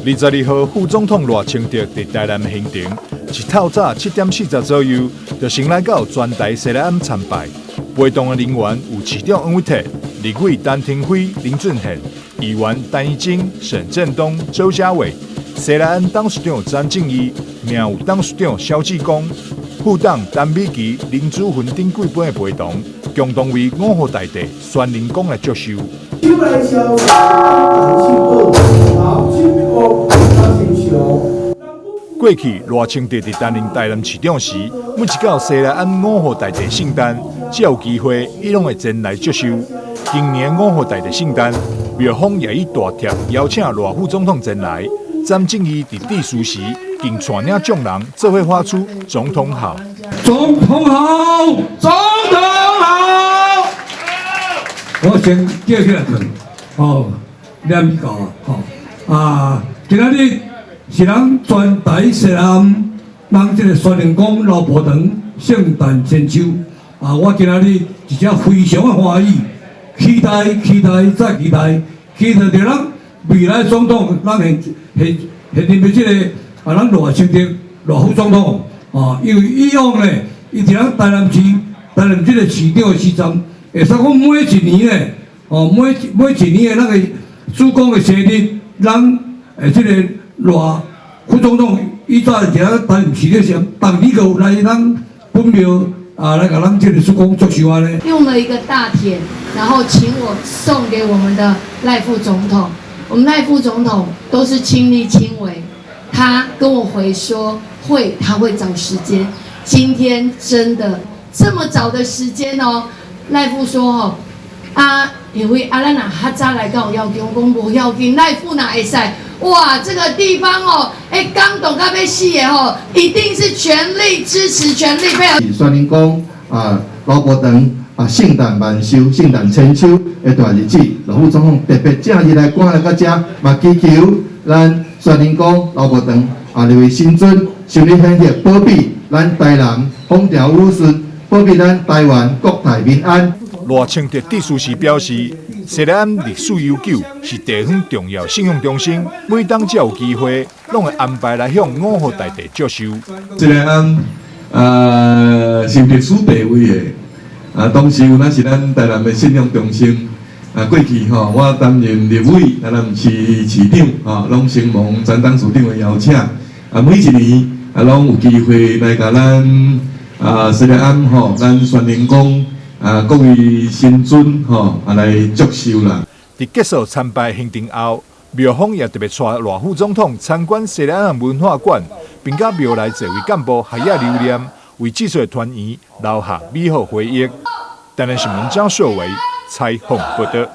22號，副總統賴清德佇台南行程，一透早7點40左右，就先來到全台西來庵參拜。陪同的人員有市長黃偉哲、立委陳亭妃、林俊憲、議員陳怡貞、沈振東、周家偉、西來庵董事長詹正義、名譽董事長蕭志剛、副董陳美琪、林子雲等貴賓的陪同，共同為五號大帝宣靈公來祝壽。手來燒，好，手過去賴清德佇擔任台南市長時，每一到西來庵五號大帝聖誕，只要有機會，伊攏會前來祝壽。今年五號大帝聖誕，廟方也以大帖邀請賴副總統前來。詹正義佇致辭時，更帶領眾人做伙喊出“總統好”。總統好，總統好。我先叫起來唱，哦，念到吼啊，今仔日是咱全台西來庵，咱這個宣靈公老婆堂聖誕千秋啊！我今仔日一隻非常的歡喜，期待、期待再期待，期待著咱未來總統，咱現現現任的這個啊，咱賴清德賴副總統啊，因為以往呢，伊佇咱台南市擔任這個市長的時陣，會使講每一年呢，哦，每每一年的那個主公的生日，咱的這個賴副總統以早佇咱擔任市長時，逐年閣有來咱本廟啊來共咱這個主公祝壽按呢。用了一個大帖，然後請我送給我們的賴副總統。我們賴副總統都是親力親為，他跟我回說會，他會找時間。今天真的這麼早的時間哦，賴副說哦，啊，因為啊，咱若較早來敢有要緊，我講無要緊，賴副若會使，哇，這個地方哦，欸，感動到欲死的吼，一定是全力支持、全力配合。宣靈公啊，老婆堂啊，聖誕萬壽、聖誕千秋的大日子，賴副總統特別正日來趕來到遮，嘛祈求咱宣靈公老婆堂啊，兩位神尊神力顯現，保庇咱台南風調雨順，保庇咱台灣國泰民安。賴清德致辭時表示，西來庵歷史悠久，是地方重要信仰中心。每當只有機會，攏會安排來向五號大帝祝壽。西來庵啊，是有歷史地位的。啊，當時有咱是咱台南的信仰中心。啊，過去吼，我擔任立委、台南市市長，吼，攏承蒙陳董事長的邀請。啊，每一年啊，攏有機會來共咱啊西來庵吼，咱宣靈公啊，各位神尊吼，啊來祝壽啦。佇結束參拜行程後，廟方也特別帶賴副總統參觀西來庵文化館，並佮廟內座位幹部合影留念，為這次團圓留下美好回憶。台南新聞張碩維採訪報道。